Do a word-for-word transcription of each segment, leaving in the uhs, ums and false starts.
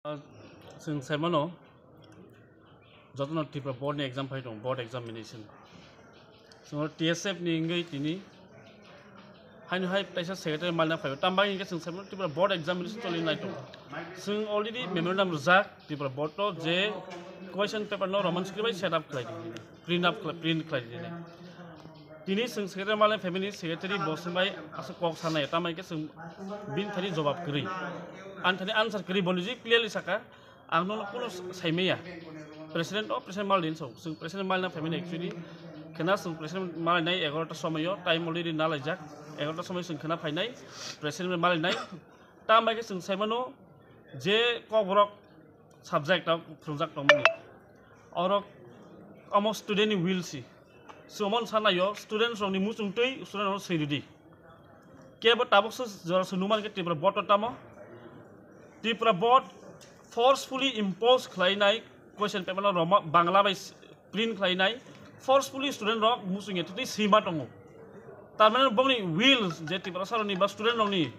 Chwng sai mano, jotono Tripura board ni exam phai tongo, board examination. Chwng T S F ni wngwi tini haino hai kaisa secretary malna phai, tamo bagwi hwnkhe chwng sai mano Tripura board examination choli nai tongo. Chwng already memorandum rijak Tripura board to je question paper no Roman script bai set up khlai di, print up khlai, print khlai di. Tini chwng secretary malai family secretary bo chwng bai aswk kok sanai, tamo hwnkhe chwng bini thani jobab kwrwi, ani thani answer kwrwi, bo niji clearly saka, ang nono kuno saimaya. President o president mal din so, chwng president malna family actually khena chwng president malai nai egarota somoyo, time already nalaijak, egarota somoyo chwng khena phainai, president malai nai. Tamo hwnkhe chwng saimano je kokborok subject o phwrwngjak tongmani. Oro omo student ni will si. Chwng omo sanayo, students rokni muchungtwi student rokno swi rwdi. Kebo tabuk se jora se nukmani khe Tripura board o tamo. Tripura board forcefully impose khlainai question paper no Roma, Bangla bai print khlainai, forcefully student rok muchungya twi sima tongo. Tar mane bongni will je Tiprasa rokni ba student rokni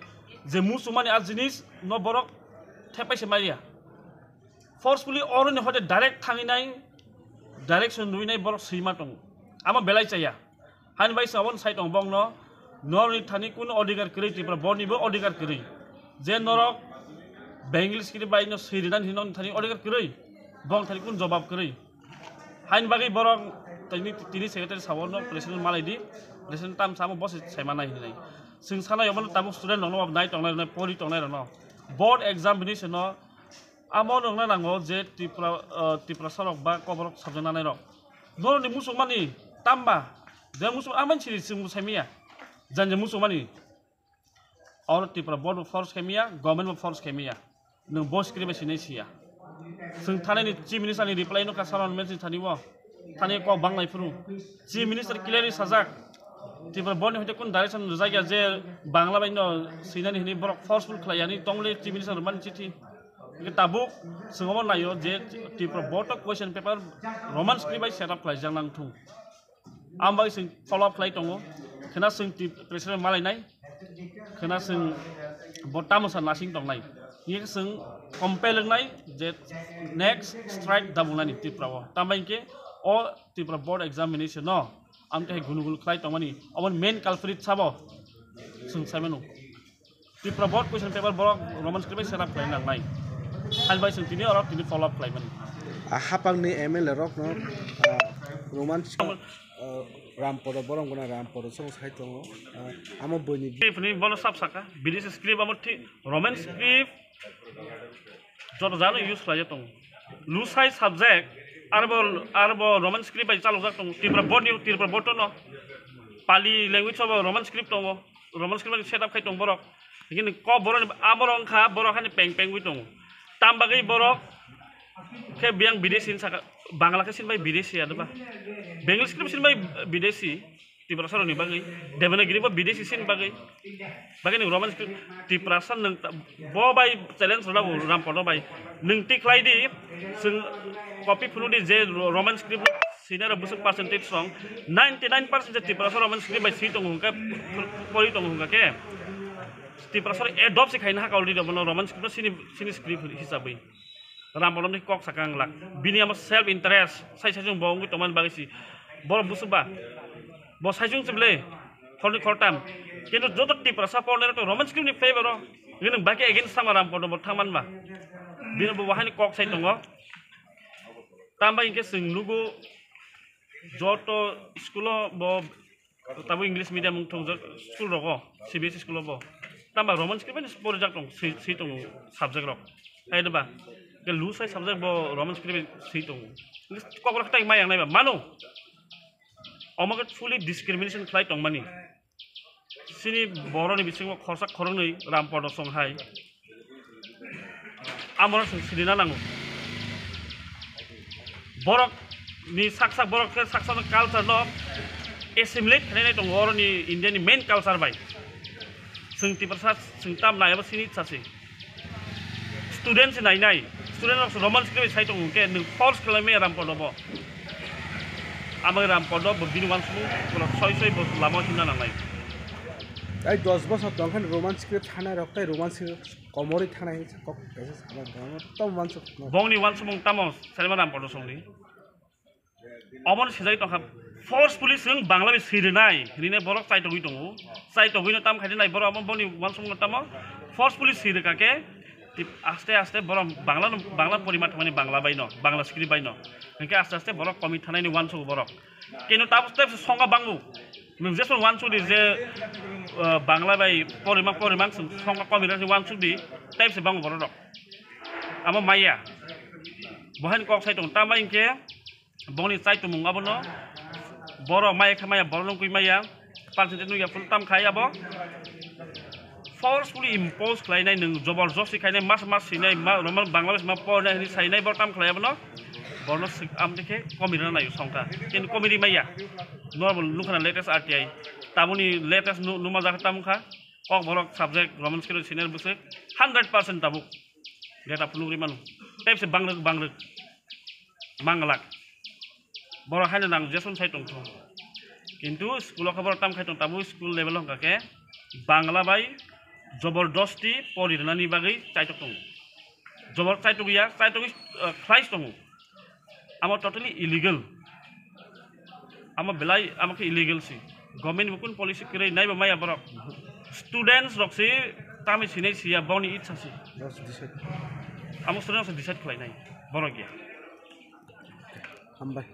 je muchungmani a jinis no borok thepai se maya. Forcefully oroni hoite direct thanginai, direction rwinai borok swima tongo. Amo belai chaya. Hani bai sabon sai tong bongno, norni thani kun odhikar kwrwi Tripura board ni bo odhikar kwrwi. Je norok Bengali script bai no swi rinani hino thani odhikar kwrwi. Bong thani kun jobab kwrwi. Hani bagwi borok tini, tini secretary sabon no president malai di, president tam samo bosi sai manai hinai. Sing sana yomon tabuk student rokno nai tongnai rokno pori tongnai rokno. Board examination no amo nokna nango je Tripura, ah, Tiprasa rok ba koborok sabjak nanai rok. Norokni muchungmani tamba, je muchung amani siri chwng saimaya, jani je muchungmani. Oro Tripura board bo force khaimaya, government bo force khaimaya. Nwng bo script bai sinai siya. Chwng thanani chief minister ni reply no ka saron message thani bo. Thani kok banglai phuru. Chief minister clearly sajak. Tripura board ni hoite kun direction rwjak ya je Bangla bai no sinani hini borok forceful khlai yani tongle chief minister rwmani chithi. Hingke tabuk chwng omo naio je Tripura board o question paper Roman script bai set up khlaijak nang thung. Ang bai chwng follow up khlai tongo. Khena chwng twi president malai nai. Khena chwng bo tamo sa nasing tong nai. Ye chwng compel wngnai je next strike dabung nani Tripura o. Tambai hingke o Tripura board examination no ang khe gunu gunu khlai tongmani. Obo main culprit sabo chwng sai mano. Tripura board question paper borok Roman script bai set up khlai nang nai. Hal bai chwng tini oro tini follow up khlai mani. A hapang ni M L A rok no, ah, Roman, ah, Rampodo borok guna Rampodo song sai tongo. Ah, amo bwini. Script ni bono sab saka. Bidesi script amo thi Roman script joto jano use khlai tongo. Lusai subject arbo, arbo Roman script bai chalok jak tongo. Tripura board ni, Tripura board no Pali language abo Roman script tongo. Roman script set up khai tong borok. Hingke ni kok borok ni, a borok wngkha, borok hani peng peng wi tongo. Tam bagwi borok khe biyang bidesi hin saka, Bangla khe sin bai bidesi ya, ba? Bengali script sin bai bidesi, Tiprasa rokni bagwi. Devanagiri bo bidesi sin bagwi. Bagwi ni Roman script, Tiprasa nwng ta-, bo bai challenge rwlago Rampodo bai. Nwng tik khlai di, chwng copy phunu di je Ro-, Roman script Senior busuk percentage song ninety nine percent je Tiprasa Roman script bai si tongo hwnkhe, pori tongo hwnkhe khe Tiprasa adopt se khaina haka already bono Roman script sini, sini script hisabwi. Rampodo ni kok sakang lak. Bini amo self interest, sai sai jong bo wngwi tongmani bagwi si. Borok busuk ba. Bo sai jong se bwle. Khorni khortam. Kintu joto Tiprasa pornai to Roman script ni favor o. Ngini baki against sama Rampodo bo thangman ba. Bini bo wahani kok sai tongo. Tamo hingke chwng nugo joto school o bo tabo English medium wng thongjak school rogo, C B S E school o bo. Tamo Roman script bai porijak tong, swi, swi tongo subject rok. Hai ba, ke lusai subject bo Roman script bai swi tongo. English kok rok tai mai ang nai ba mano. Omo ke fully discrimination khlai tongmani. Sini boroni bisingo khorsa khoroknwi Rampodo song hai. Amoro chwng sinina nango. Borok ni sak sak borok khe sak sak culture no assimilate khainai tongo oroni India ni main culture bai. Chwng Tiprasa chwng tam nai abo sini sasi. Student se nai nai, student rok se Roman script bai sai tongo, hwnkhe nwng force khlai maya Rampodo bo. Amo Rampodo bo bini uansukmung soi soi bo lama o himna nangnai. Ai dos bosor tong khe Roman script thanai rok tei Roman script komorwi thanai kok kaisa sama tong, tamo wansuk no. Bongni wansukmung tamo Salman Ram Photo songdi. Omo sejai tongkha, forcefully chwng Bangla bai swi rwnai hinwi borok chaitogwi tongo. Chaitogwi no tam khaidi nai borok omo boni wansukmung tamo forcefully swi rwkha khe tip-, aste aste borok Bangla no, Bangla porimat thangmani Bangla bai no, Bangla script bai no. Hinkhe aste aste borok komit thanai ni wansugo borok. Keno tabuk tei songkha bango. Nwng jesu wansukdi je, uh, Bangla bai porima porima songkha komit wansukdi tei se bango borok rok. Amo maya. Bohain kok sai tong tamo hinkhe bongni chaitumung abono borok maya khe maya borok nungkui maya percentage nukya phuru tam khai abo forcefully impose khlainai nwng joborjosti khainai mas mas sinai ma Roman Bangladesh ma pornai hinwi sainai borok tam khlai abono borno sik am dekhe comedy rwna naio songkha kintu comedy maya normal nukhana latest R T I tabuni latest nu-, numa jakha tamukha kok borok subject Roman script senior bwswk hundred percent tabuk data phunugri manu tei se bangrwk bangrwk manglak. Borok haino nang jeson sai tongtho. Kintu school o khe borok tam khai tong tabuk school level hwnkha khe Bangla bai jobordosti pori rwnani bagwi chaitok tongo. Jobor chaitok ya, chaitok, uh, khlai tongo. Amo totally illegal. Amo belai, amo khe illegal si. Government bo kun policy kwrwi naiba maya borok. Students rok si tamni sinai siya boni itsa si. Amo students rok decide khlai nai. Borok ya. Hambai.